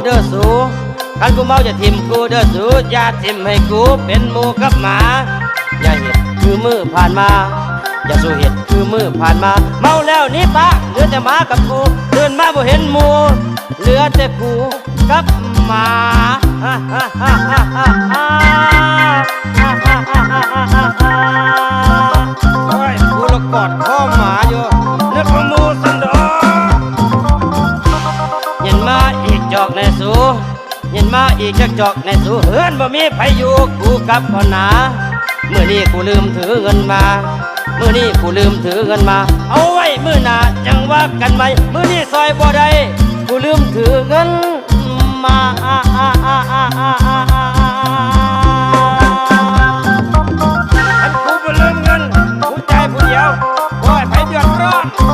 ເດີສູ ຄັນກູເມົາຢ່າຖິ້ມກູເດີສູ ຢ່າຖິ້ມໃຫ້ກູເປັນໝູ່ກັບໝາ. ຢ່າເຮັດຄືມື້ຜ່ານມາ ຢ່າສູ່ເຮັດຄືມື້ຜ່ານມາ. ເມົາແລ້ວໜີປະ ເຫຼືອແຕ່ໝາກັບກູ ຕື່ນມາບໍ່ເຫັນໝູ່ ເຫຼືອແຕ່ກູກັບໝາ. ໂອ້ຍ ກູລະກອດຄໍໝາຢູ່ ນຶກວ່າໝູ່ຊັ້ນດອກ. ຍິນມາອີກຈອກແນ່ສູ ຍິນມາອີກຈັກຈອກແນ່ສູ ເຮືອນບໍ່ມີໃຜຢູ່ ກູກັບກ່ອນນາ. ມື້ນີ້ກູລືມຖືເງິນມາ ມື້ນີ້ກູລືມຖືເງິນມາ ເອົາໄວ້ມື້ໜ້າຈັ່ງວ່າກັນໃໝ່ ມື້ນີ້ຊ່ອຍບໍ່ໄດ້ ກູລືມຖືເງິນມາ.